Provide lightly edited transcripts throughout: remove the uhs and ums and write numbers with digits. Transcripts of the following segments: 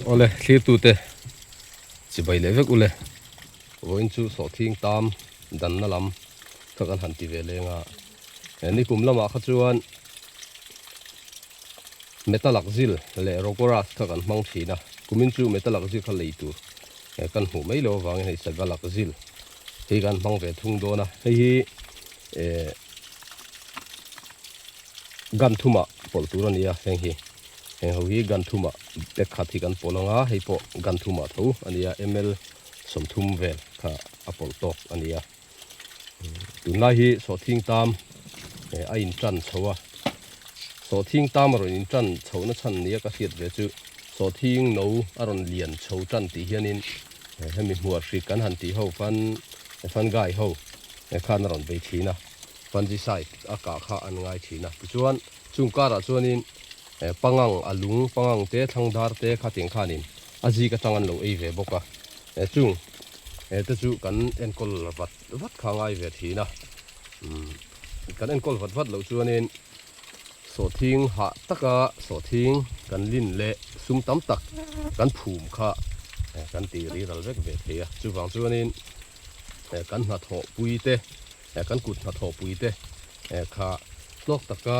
Awle thlirtute chibai leh vek ule vawiin chu sawhthing tam danna lam kha kan han ti ve leng a nikum lamah kha chuan metalakzil leh rogoras kha kan hmang thin a kumin chu metalakzil kha lei tur kan hmuh mai loh avangin hei sagalakzil hi kan hmang ve thung dawn a hei hi eh Gun thumah pawlh tur a ni a, heng hi heng ho hi gun thumah bag khat hi kan pawlh ang a, hei pawh gun thumah tho a ni a, ml 30 vel kha a pawlh tawk a ni a. Tunlai hi sawhthing tam a in tan chho a, sawhthing tam a rawn in tan chho na chhan nia ka hriat ve chu sawhthing no a rawn lian chho tan tih hianin hemi hmuar hrik kan han tih ho fan fungi ho khan a rawn bei thin a. Fungicide a kah kha an ngai thin a, tichuan chung karah chuanin pangang a lung pangang te thlang dar te kha tiang khanin a zik atang an lo ei ve bawk a, chung te chu kan enkawl vat vat kha a ngai ve thin a, kan enkawl vat vat loh chuanin sawhthing hah taka sawhthing kan lin leh sum tam tak kan phum kha kan ti riral vek ve thei a, chuvang chuanin kan hnathawh pui te. Kan kut hnathawhpui te kha hlawk taka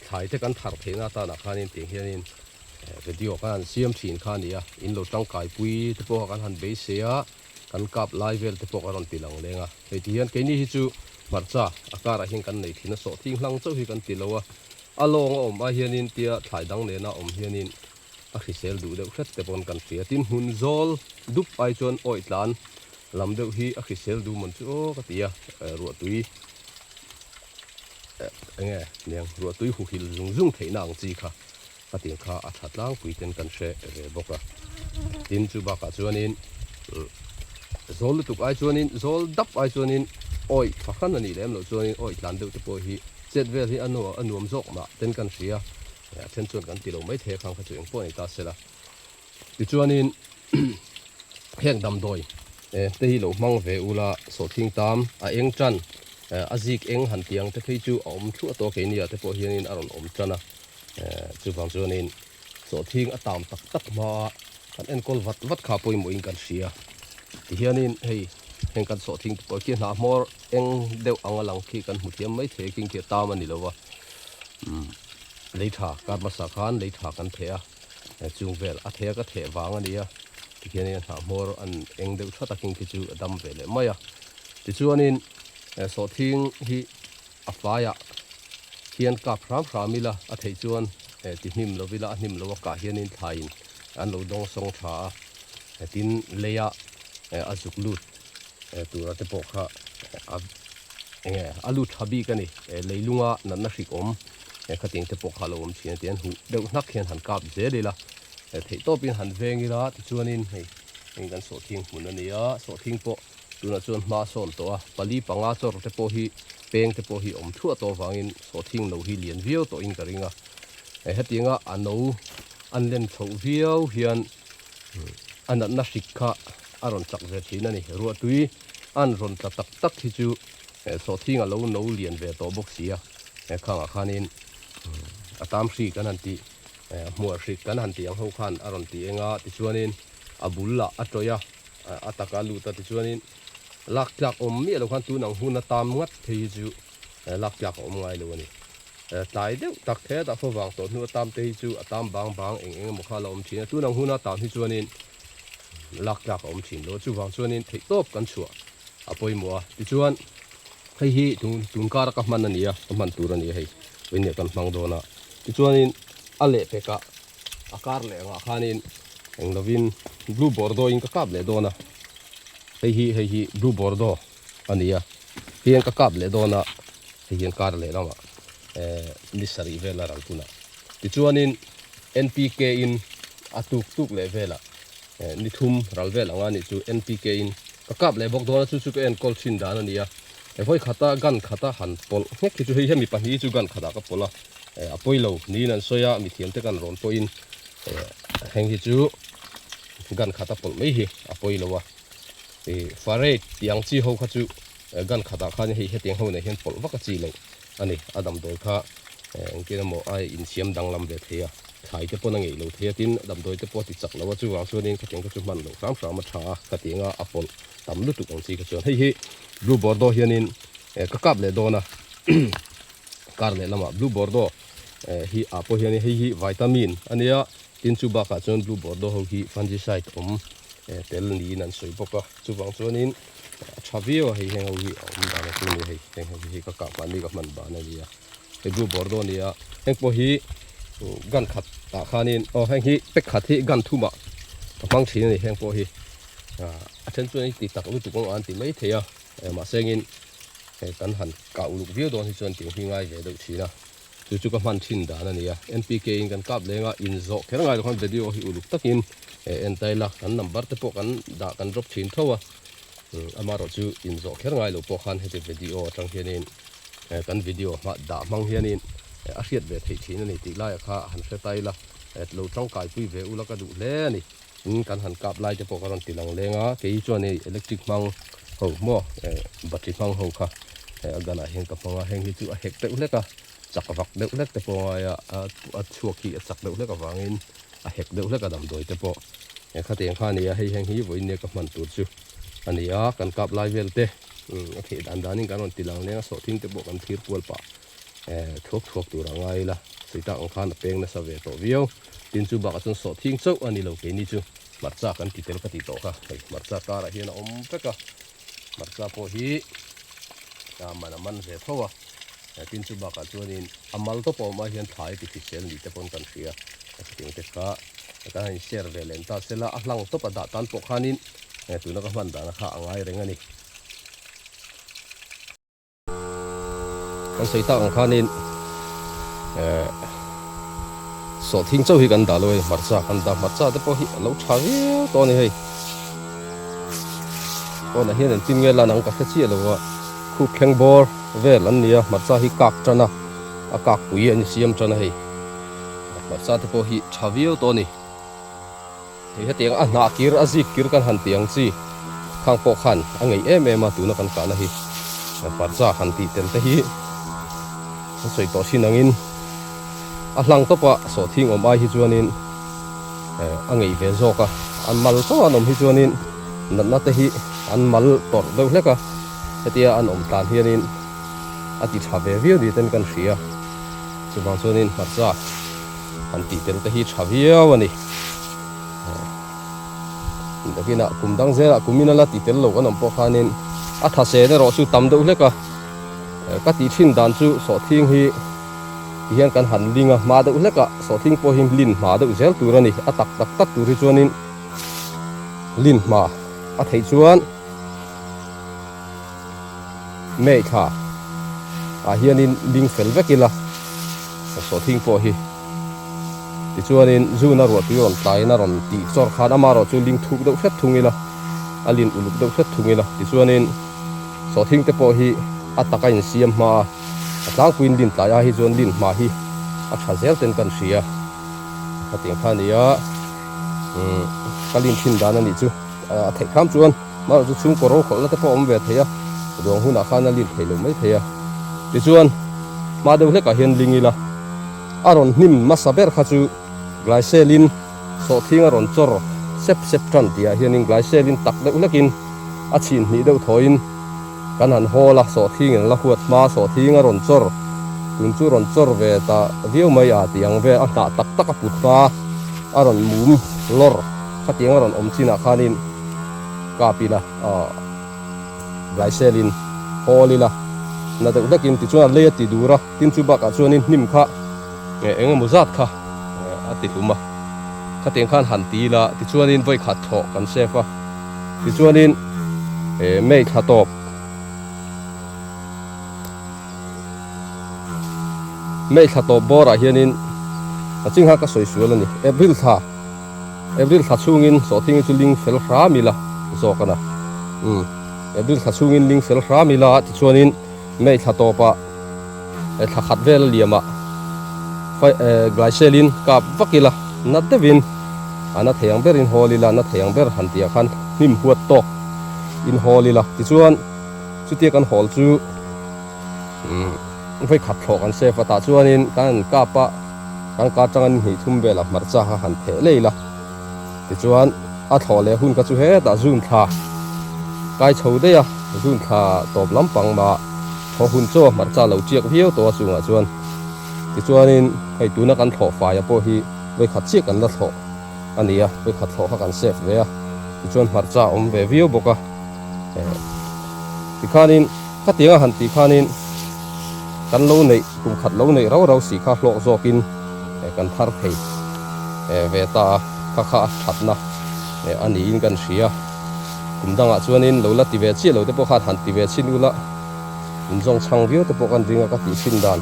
thlai te kan thar theihna atanah khanin tiang hianin video kan han siam thin kha a ni a, in lo tangkaipui te pawh kha kan han beisei a, kan kap lai vel te pawh kan rawn ti lang leng a, hei ti hian keini hi chu hmarcha a karah hian kan nei thin a, sawhthing hlang chauh hi kan ti lo a, a lawng a awm ai hianin tia thlai dang nena awm hianin a hrisel duh deuh hret te pawn kan hria, tin hmun zawl dup ai chuan awih tlan Lam deuh hi a hrisel duh mawn chu aw ka ti a, ruahtui enge niang ruahtui huhil zung zung theihna ang chi kha ka tih kha a tha tlangpui ten kan hre ve bawk a. Tin chu bakah chuanin zawl lutuk ai chuanin zawl dap ai chuanin awih fahran a nih lem loh chuanin awih tlan deuh te pawh hi chet vel hi a nuam zawk mah ten kan hria, a then chuan kan ti lo maithei a khang kha chu engpawh a ni ta sela. Tichuanin heng damdawi te hi lo hmang ve ula sawhthing tam a eng tan a zik eng han tih ang te phei chu a awm thluah tawh a keini ah te pawh hianin a rawn awm tan a chuvang chuanin sawhthing a tam tak tak hma a kan enkawl vat vat kha pawimawhin kan hria tihianin hei heng kan sawhthing te pawh khi hnah hmawr eng deuh anga lang khi kan hmu thiam mai thei a khing khi a tam a ni lo va lei tha kar hmasa khan lei tha kan theh a. Chung vel a theh a ka theh vang a nia tikhian in hnah hmawr an eng deuh tha takin khi chu a dam ve leh mai a tichuanin sawhthing hi a faiah hian kap hram hram ila a theih chuan ti hnim lo ila a hnim lo a kah hianin thlaiin an lo dawng sawng tha a tin leia a zuk lut tura te pawh kha a enge a lut tha bik a ni leilunga natna hrik awm. He khatiang te pawh kha a lo awm thin a ti an huh deuh hnak hian han kap zel ila theih tawpin han veng ila tichuanin hei heng kan sawhthing hmun a ni a sawhthing pawh tunah chuan hma a sawn tawh a pali panga chawr te pawh hi peng te pawh hi awm thuah tawh avangin sawhthing lo hi lian viau tawhin ka ring a hetianga a no an len chhoh viau hian a natna hrik kha a rawn chak ve thin a ni ruahtui an rawn tla tak tak hi chu sawhthing a lo no lian ve tawh bawk si a. He khangah khanin a tam hri kan han tih hmuar hri kan han tih ang ho khan a rawn ti eng a tichuanin a bul lah a tawih a a taka lut a tichuanin lak tlak awm miah lo khan tun ang hun a tam ngat phei hi chu lak tlak a awm ngai lo a ni. Tlai deuh tak heta fo vang tawh hnu a tam te hi chu a tam bang bang eng eng emaw kha a la awm thin a tun ang hun a tam hi chuanin lak tlak a awm thin lo a chuvang chuanin theihtawp kan chhuah a pawimawh a tichuan Hei hi tun tun kara ka hman a ni a, ka hman tur a ni a hei, vawiin kan hmang dawn a. Tichuanin a lehpekah a kar leh angah khanin eng lovin blue bordeaux in ka kap leh dawn a, hei hi hei hi blue bordeaux a ni a, hian ka kap leh dawn a, hei hian kar leh lamah eh ni sarih vel a ral hunah. Tichuanin N_p_k in a tuk tuk leh velah eh ni thum ral vel anga nih chu N_p_k in Ka kap leh bawk dawn a chu chu ka enkawl thin dan a ni a, he vawi khata gun khata han pawlh nghek hi chu hei hemi pahnih hi chu gun khatah ka pawlh a, eh a pawi lo niin an sawi a, mithiam te kan rawn pawhin eh heng hi chu gun khata pawlh mai hi a pawi lo a, ih farade tih ang chi ho kha chu gun khatah khan hei hetiang ho nei hian pawlh vak a chi loh a ni, a damdawi kha eh engtin emaw a insiam danglam ve thei a. Thlai te pawn a ngeih lo thei a, tin damdawi te pawh a ti chak lo a, chuvang chuanin khatiang kha chu hman loh hram hram a tha a, khatiang a a pawlh tam lutuk ang chi kha chuan hei hi blue bordeaux hianin ka kap leh dawn a, kar leh lamah blue bordeaux hi ah pawh hianin hei hi vitamin a nia, tin chu bakah chuan blue bordeaux ho hi fungicide awm tel niin an sawi bawk a, chuvang chuanin a tha viau a hei heng ho hi a awm dan a chu a ni hei, heng ho hi ka kah hman ni ka hman ban a nia. Hei blue bordeaux a ni a heng pawh hi gun khat ah khanin aw heng hi pack khat hi gun thumah ka hmang thin a ni heng pawh hi a then chuan ti tak lutuk ang an ti mai thei a mahse engin hei kan han kah uluk viau dawn hi chuan tiang hi ngai ve deuh thin a chu chu ka hman thin dan a ni a N P K in kan kap leng a inzawh kher ngai lo khan video hi uluk takin en ta ila kan number te pawh kan dah kan drop thin tho a amaherawh chu inzawh kher ngai lo pawh khan heti video atang hianin. Kan video hma dah hmang hianin a hriat ve theih thin a ni tih laiah kha han hre ta ila, lo tangkaipui ve ula ka duh hle a ni. Tin, kan han kap lai te pawh ka rawn ti lang leng a, kei chuan hei electric hmang ho maw battery hmang ho kha a gun ah hian ka hmang a, heng hi chu a hek deuh hlek a, chak vak deuh hlek te pawh a ngai a, a chhuak hi a chak deuh hlek avangin a hek deuh hlek a damdawi te pawh khatiang kha a ni a, hei heng hi vawiin nia ka hman tur chu a ni a, kan kap lai vel te. A theih dan danin kan rawn ti lang leng a, sawhthing te pawh kan thir kual pah thuak thuak tur a ngai ila, sawi tak ang khan a peng nasa ve tawh viau. Tin chu bakah chuan sawhthing chauh a ni lo keini chu hmarcha kan ti tel ka tih tawh kha, hei hmarcha karah hian a awm vek a, hmarcha pawh hi a man a man ve tho a, tin chu bakah chuanin a mal tawp a awm ah hian thlai ti hrisel ni te pawn kan hria, hetiang te kha kan han inshare ve lem ta sela a hlang tawp a dah tan pawh khanin Tuna ka hman dana kha a ngai reng a ni. Kan sawi tak ang khanin sawhthing chauh hi kan dah lo hei hmarcha kan dah hmarcha te pawh hi a lo tha viau tawh a ni hei. Pawnah hian engtin nge lan ang ka hre chiah lo a, khup thleng bawr vel an ni a hmarcha hi kak tan a, a kak pui an insiam tan a hei. Hmarcha te pawh hi tha viau tawh a ni. Hei hetiang a hnah kir a zik kir kan han tih ang chi khang pawh khan a ngeih em em a tuna kan kahna hi parcha han tih tel te hi an sawi tawh thin angin a hlang tawpa sawhthing awm ai hi chuanin a ngeih ve zawk a an mal chauh an awm hi chuanin natna te hi an mal tawrh deuh hlek a hetia an awm tlan hianin a ti tha ve viau ni ten kan hria chuvang chuanin hmarcha Han tih tel te hi tha viau a ni. Takinah kum dang zelah kumin a la ti tel lo kan awm pawh khanin a tha sen erawh chu tam deuh hlek a. Ka tih thin dan chu sawhthing hi ti hian kan han ling a, hma deuh hlek a sawhthing pawh hi lin hma deuh zel tur a ni. A tak tak tak tur hi chuanin lin hma a theih chuan May thla ah hianin ling fel vek ila. Sawhthing pawh hi tichuanin zun a ruahtui rawn tlaiin a rawn tih chawr khan amaherawh chu ling thuk deuh hret thung ila, a lin uluk deuh hret thung ila. Tichuanin sawhthing te pawh hi a taka insiam hma a, a tlangpuiin lin tlai ai hi chuan lin hma hi a tha zel ten kan hria. Khatiang kha a ni a, umm ka lin thin dan a nih chu a theih kham chuan amaherawh chu chhungkaw rokhawlhna te pawh a awm ve thei a, ruang hunah khan a lin theih loh mai thei a. Tichuan. Hma deuh hlekah hian ling ila, a rawn hnim hmasa ber kha chu Glycelin sawhthing a rawn chawr sep sep tan tihah hianin Glycelin tak deuh hlekin a chhin hnih deuh thawiin kan han hawl a, sawhthing in la huat hma sawhthing a rawn chawr tun chu rawn chawr ve ta viau mai a tih ang vel a hnah tak tak a put hma a rawn mum lawr khatiang a rawn awm chinah khanin kap ila aw. Glycelin hawl ila na deuh hlekin tichuan a lei a ti dur a, tin chu bakah chuanin hnim kha eng emaw zat kha a ti hlum a, khatiang khan han ti ila tichuanin vawi khat thlawh kan save a, tichuanin May thla tawp May thla tawp bawrah hianin a ching kha ka sawi sual a ni, April thla. April thla chhungin sawhthing hi chu ling fel hram ila zawk a na. Umm April thla chhungin ling fel hram ila tichuanin May thla tawpah thla khat vel a liamah Glycelin kap vak ila na deuhin a na thei ang berin hawl ila na thei ang ber han tihah khan hnim huat tawk in hawl ila tichuan chutia kan hawl chu umm vawikhat thlawh kan save a tah chuanin kan han kap a. Kan ka atanga ni hnih thum velah hmarcha kha han theh lei la. Tichuan a thlawh leh hun kha chu hetah June thla kai chho daih a, June thla tawp lampang mah thaw hun chaw hmarcha lo tiak viau tawh a chungah chuan. Tichuanin hei tuna kan thlawh faia pawh hi vawikhat chiah kan la thlawh a ni a, vawikhat thlawh kha kan save ve a, tichuan hmarcha a awm ve viau bawk a. Tikhanin khatianga han tih khanin kan lo neih kum khat lo neih rau rau si kha hlawk zawkin kan thar thei ve ta a, kha kha a thatna a niin kan hria. Kum dangah chuanin lo la ti ve chiah lo te pawh khan han ti ve chin ula in zawng chhang viau te pawh kan ring a ka tih thin dan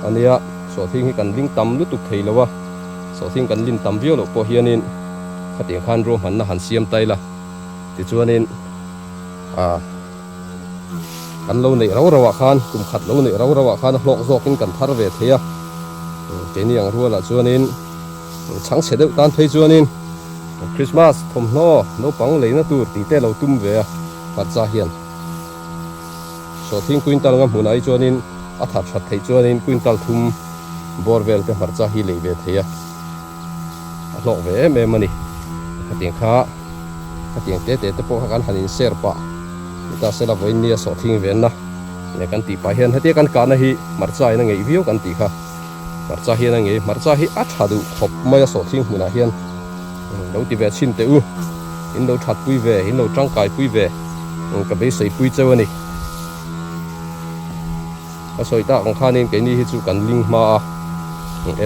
a nia. Sawhthing hi kan ling tam lutuk thei lo a, sawhthing kan lin tam viau loh pawh hianin khatiang khan ruahmanna han siam ta ila. Tichuanin ah kan lo neih rau rau ah khan kum khat lo neih rau rau ah khan a hlawk zawkin kan thar ve thei a, keini ang rualah chuanin chhangchhe deuh tan phei chuanin Christmas thawmhnaw naupang leina tur tih te lo tum ve a hmarcha hian sawhthing quintal nga hmunah hi chuanin a that that theih chuanin quintal thum bawr vel te hmarcha hi lei ve thei a. a hlawk ve em em a ni khatiang kha khatiang te te te pawh kha kan han in share pah ni ta sela vawiin nia sawhthing venna leh kan tih pah hian hetia kan kahna hi hmarcha in a ngeih viau kan tih kha hmarcha hian a ngei hmarcha hi a tha duh khawp mai a sawhthing hmunah hian lo ti ve chhin teh u in lo that pui ve in lo tangkai pui ve ka beisei pui cheu a ni Ka sawi tak ang khanin keini hi chu kan ling hma a,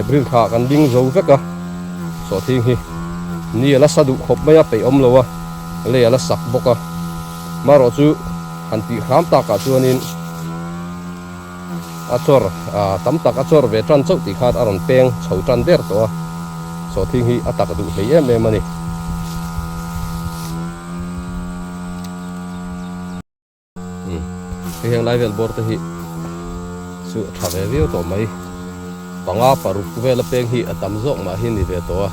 April thla ah kan ling zo vek a, sawhthing hi ni a la sa duh khawp mai a, peih awm lo a, lei a la sak bawk a, marawh chu han tih hram takah chuanin a chawr tam tak a chawr ve tan chauh tih khan a rawn peng chho tan der tawh a, sawhthing hi a tak duh hlei em em a ni. Hei heng lai vel bawr te hi chu a tha ve viau tawh mai panga paruk vel a peng hi a tam zawk mah hi a ni ve tawh a.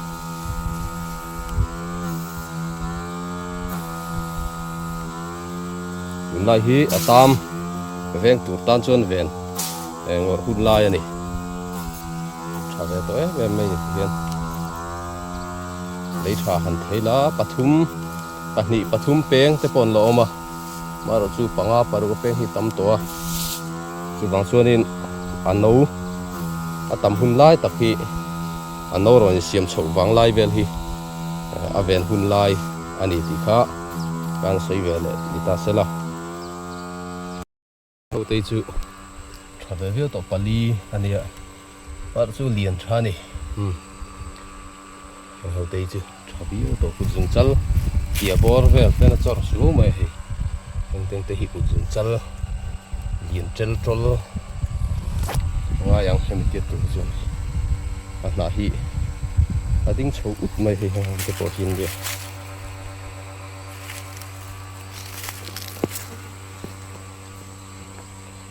Tunlai hi a tam veng tur tan chuan ven ngawrh hun lai a ni tha ve tawh em em mai ni hian lei tha han thei la pathum pahnih pathum peng te pawh an la awm a. Marawh chu panga paruk a peng hi tam tawh a, chuvang chuanin a no a tam hun lai tak hi a no rawn insiam chhoh vang lai vel hi a ven hun lai a ni tih kha kan sawi ve leh ni ta sela. Ho te chu tha ve viau tawh pali a nia parh chu lian tha a ni umm heng ho te chu tha viau tawh kut zung chal tia bawr vel ten a chawr suau mai a hei heng teng te hi kut zung chal lian tel tawl ngai ang hemi tiat tur hi chuan a hnah hi a ding chho ut mai hei heng ho te pawh hi an nia.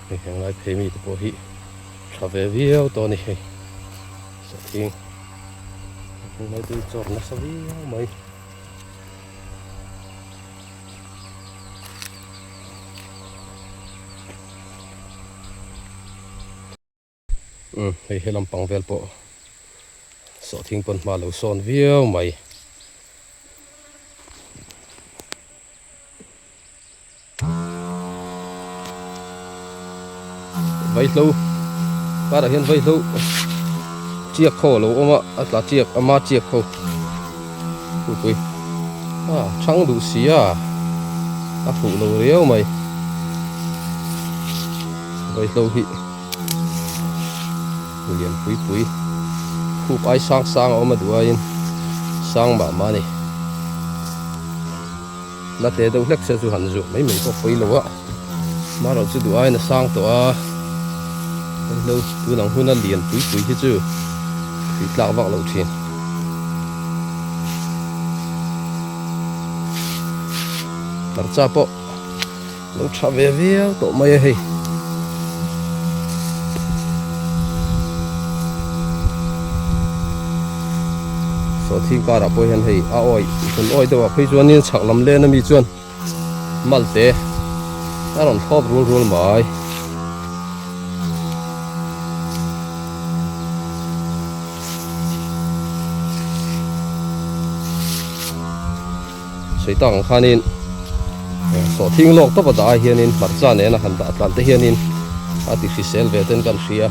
Hei heng lai phei mi te pawh hi tha ve viau tawh a ni hei sawhthing heng lai te hi chawr nasa viau mai. Umm hei he lampang vel pawh sawhthing pawn hma lo sawn viau mai. Vaihlo karah hian vaihlo chiak ho a lo awm a a tla chiak ama chiak ho pui a chhang duh si a a fuh lo riau mai vaihlo hi. Lian pui pui khup ai sang sang a awm a duh aiin sang mah mah a ni. La te deuh hlek se chu han zuah mai mai pawh pawi lo a, marawh chu duh aiin a sang tawh a, hei lo tun ang huna lian pui pui hi chu tih tlak vak loh thin. Hmarcha pawh. Lo tha ve viau tawh mai a hei. Sawhthing karah pawh hian hei a awi hun awi deuh ah phei chuanin chhak lam len ami chuan malte a rawn thlawp rul rul mai. Sawi tak ang khanin sawhthing lawk tawpa dah ai hianin hmarcha nena han dah tlan te hianin a ti hrisel ve ten kan hria.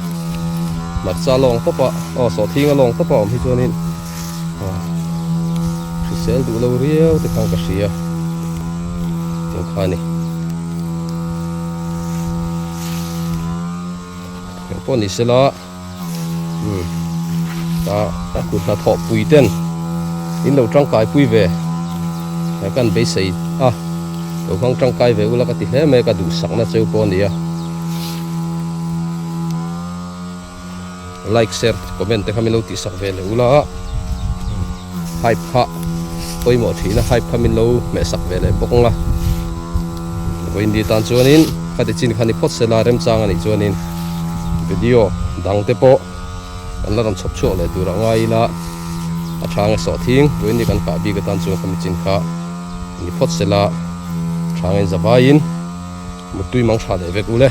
Hmarcha lawng tawpa aw sawhthing a lawng tawpa awm hi chuanin hrisel duh lo riau te khan ka hria tiang kha a ni. Eng pawh ni sela. Umm ta a kut hnathawh pui ten in lo tangkai pui ve he kan beisei a lo hmang tangkai ve ula ka ti hle mai a ka duhsakna cheu pawh a ni a like share comment te kha min lo tihsak ve leh ula hype kha pawimawh thina hype kha min lo hmehsak ve leh bawk ang a vawiin tan chuanin khati chin kha ni phawt sela remchang a nih chuanin video dang te pawh kan la rawn chhawp chhuak leh tur a ngai ila a tha nge sawh thing vawiin ni kan kah bik atan chuan khami chin kha ni phawt sela tha nge zavaiin muttui mang tha leh vek ule.